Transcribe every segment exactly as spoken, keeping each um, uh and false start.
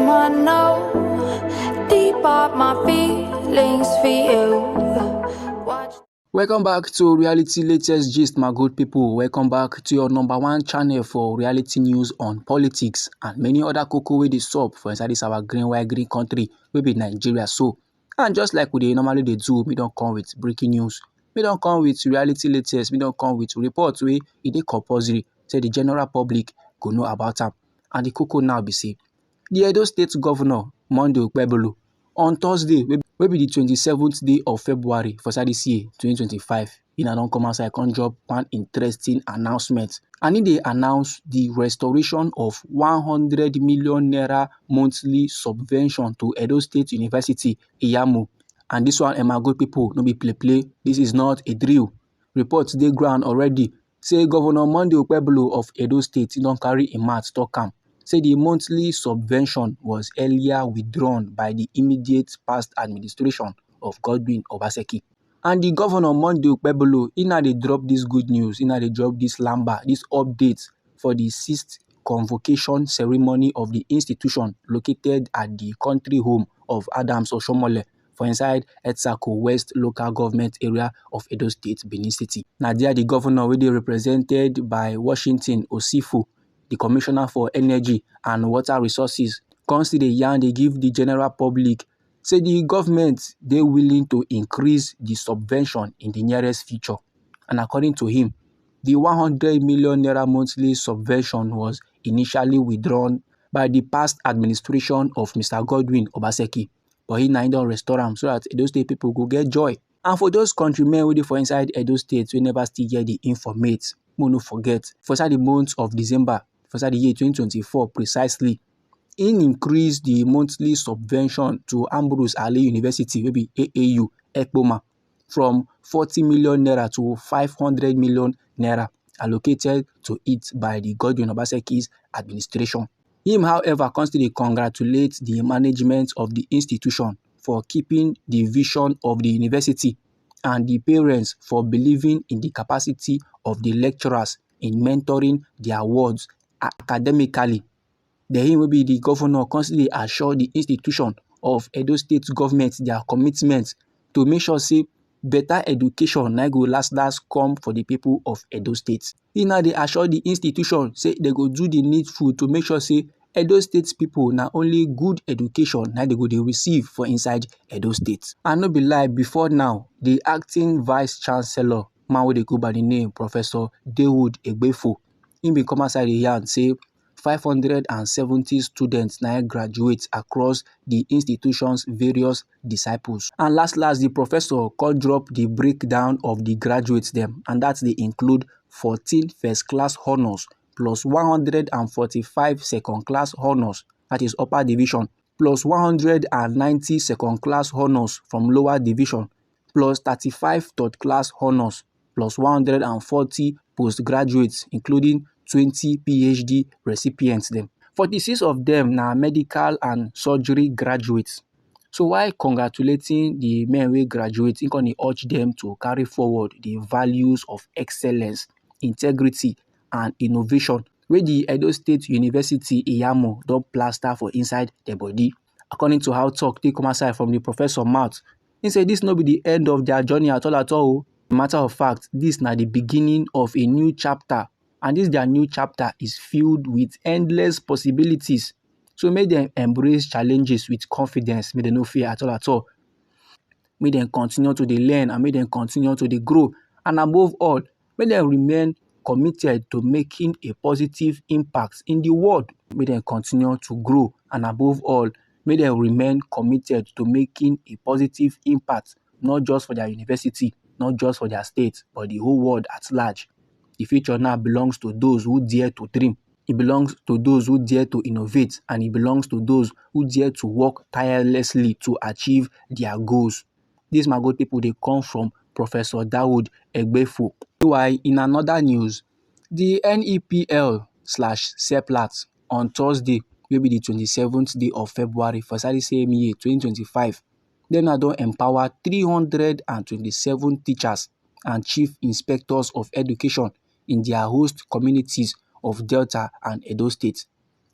I know deep up my feelings for you. Watch. Welcome back to Reality Latest Gist, my good people. Welcome back to your number one channel for reality news on politics and many other koko wey dey sup for inside this our green, white, green country wey be Nigeria. So, and just like we dey normally dey do, we don come with breaking news. We don come with reality latest. We don come with report wey e dey compulsory, say the general public go know about am. And the koko now be say, the Edo State Governor, Monday Okpebholo, on Thursday, wey, wey be the twenty-seventh day of February for inside this year, twenty twenty-five, e na don come outside, come drop one interesting announcement. And e dey announce the restoration of one hundred million naira monthly subvention to Edo State University, Iyamu. And this one, eh, my good people, no be play play. This is not a drill. Reports dey ground already say Governor Monday Okpebholo of Edo State don carry im mouth talk am, say the monthly subvention was earlier withdrawn by the immediate past administration of Godwin Obaseki. And the Governor, Monday Okpebholo, e na dey drop this good news, e na dey drop this lamba, this update for the sixth convocation ceremony of the institution located at the country home of Adams Oshiomhole for inside Etsako West Local Government Area of Edo State, Benin City. Na there the governor, wey dey represented by Washington Osifo, the commissioner for energy and water resources, come still dey yarn, dey give the general public, say the government dey willing to increase the subvention in the nearest future. And according to him, the one hundred million naira monthly subvention was initially withdrawn by the past administration of Mister Godwin Obaseki, but he na him don restore am so that Edo State people go get joy. And for those countrymen wey dey for inside Edo State wey never still get the informate, make we no forget, for inside the month of December, for inside the year twenty twenty-four precisely, im increase the monthly subvention to Ambrose Alli University, wey be A A U, Ekpoma, from forty million naira to five hundred million naira allocated to it by the Godwin Obaseki's administration. Him, however, come still dey congratulate the management of the institution for keeping the vision of the university and the parents for believing in the capacity of the lecturers in mentoring their wards academically. Then him, wey be the governor, come still dey assure the institution of Edo State government their commitment to make sure say better education na go last last come for the people of Edo State. He na dey assure the institution say they go do the needful to make sure say Edo State people na only good education na they go dey receive for inside Edo State. And no be lie, before now, the acting vice chancellor, man wey dey go by the name Professor Dawood Egbefo, he bin come outside dey yarn say five hundred and seventy students na graduate across the institution's various disciples. And last last, the professor come drop the breakdown of the graduates dem, and that dey include fourteen first class honours plus one hundred and forty-five second class honours, that is upper division, plus one hundred and ninety second class honours from lower division, plus thirty-five third class honours, plus one hundred and forty postgraduates, including twenty P H D recipients dem. Forty-six of them na medical and surgery graduates. So while congratulating the men wey graduate, he come dey urge them to carry forward the values of excellence, integrity, and innovation wey the Edo State University, Iyamu, don plaster for inside their body. According to how talk take come outside from the professor mouth, he say this no be the end of their journey at all at all o. Matter of fact, this na the beginning of a new chapter, and this their new chapter is filled with endless possibilities. So make dem embrace challenges with confidence, make dem no fear at all at all. Make dem continue to dey learn and make dem continue to dey grow. And above all, make dem remain committed to making a positive impact in the world. Make dem continue to grow. And above all, make dem remain committed to making a positive impact, not just for their university, not just for their state, but the whole world at large. The future now belongs to those who dare to dream. It belongs to those who dare to innovate, and it belongs to those who dare to work tirelessly to achieve their goals. These, my good people, dey come from Professor Dawood Egbefo. Meanwhile, in another news, the N E P L slash seplat on Thursday, wey be the twenty-seventh day of February for inside the same year, twenty twenty-five, dem now don empower three hundred and twenty-seven teachers and chief inspectors of education in their host communities of Delta and Edo State.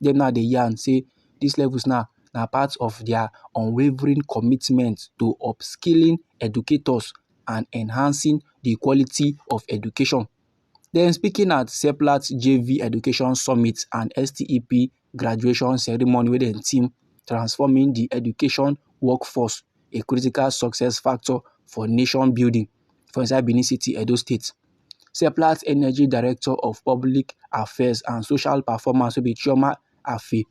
Dem now dey yarn say these levels now, na part of their unwavering commitment to upskilling educators and enhancing the quality of education. Then speaking at Seplat J V Education Summit and S T E P graduation ceremony wey dem theme Transforming the Education Workforce, a Critical Success Factor for Nation Building for inside Benin City, Edo State. Seplat Energy Director of Public Affairs and Social Performance wey be Chioma Afe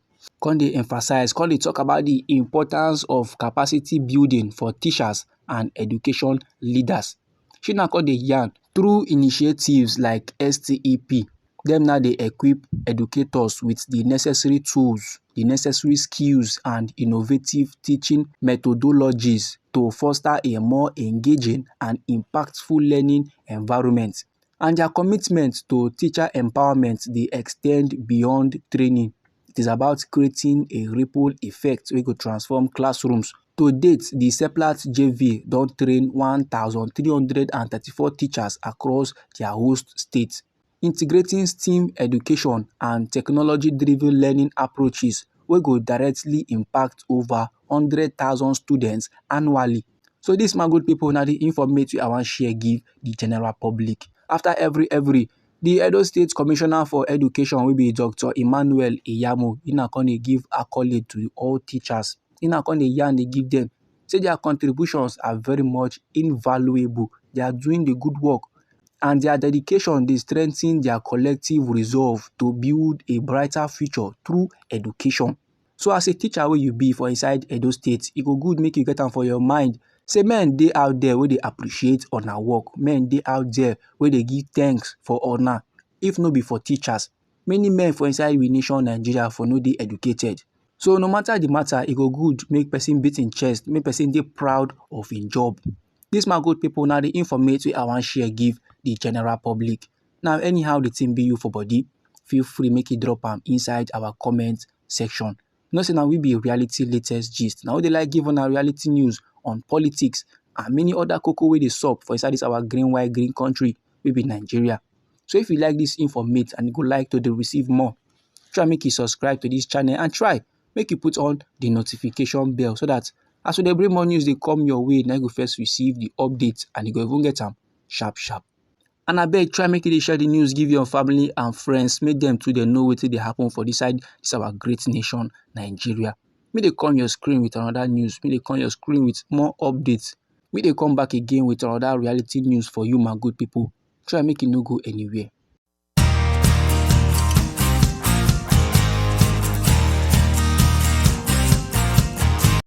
come dey emphasize, come dey talk about the importance of capacity building for teachers and education leaders. She na come dey yarn through initiatives like S T E P, dem now dey equip educators with the necessary tools, the necessary skills and innovative teaching methodologies to foster a more engaging and impactful learning environment. And their commitment to teacher empowerment dey extend beyond training. It is about creating a ripple effect wey go transform classrooms. To date, the Seplat J V don train one thousand three hundred and thirty-four teachers across their host states. Integrating STEAM education and technology-driven learning approaches wey go directly impact over one hundred thousand students annually. So this, my good people, na the informate wey I wan share give the general public. After every every, the Edo State Commissioner for Education wey be Doctor Emmanuel Iyamo, he na come dey give accolade to all teachers. He na come dey yarn dey give them say their contributions are very much invaluable. They are doing the good work, and their dedication dey strengthen their collective resolve to build a brighter future through education. So as a teacher wey you be for inside Edo State, e go good make you get am for your mind say men dey out there wey dey appreciate una work, men dey out there wey dey give thanks for una. If no be for teachers, many men for inside we nation Nigeria for no dey educated. So no matter the matter, e go good make person beat im chest, make person dey proud of im job. This, my good people, na the informate wey I wan share give the general public. Now, anyhow the thing be you for body, feel free make you drop am inside our comment section. You know say na we be reality latest gist. Na we dey like give una reality news on politics and many other koko wey dey sup for inside this our green white green country wey be Nigeria. So if you like this informate and you go like to dey receive more, try make you subscribe to this channel and try make you put on the notification bell so that as we dey bring more news dey come your way, na you go first receive the update and you go even get am sharp sharp. And abeg, try make you dey share the news give your family and friends, make them too dey know wetin dey happen for this side, this our great nation, Nigeria. Make dey come your screen with another news, make dey come your screen with more updates, make dey come back again with another reality news for you, my good people. Try make you no go anywhere.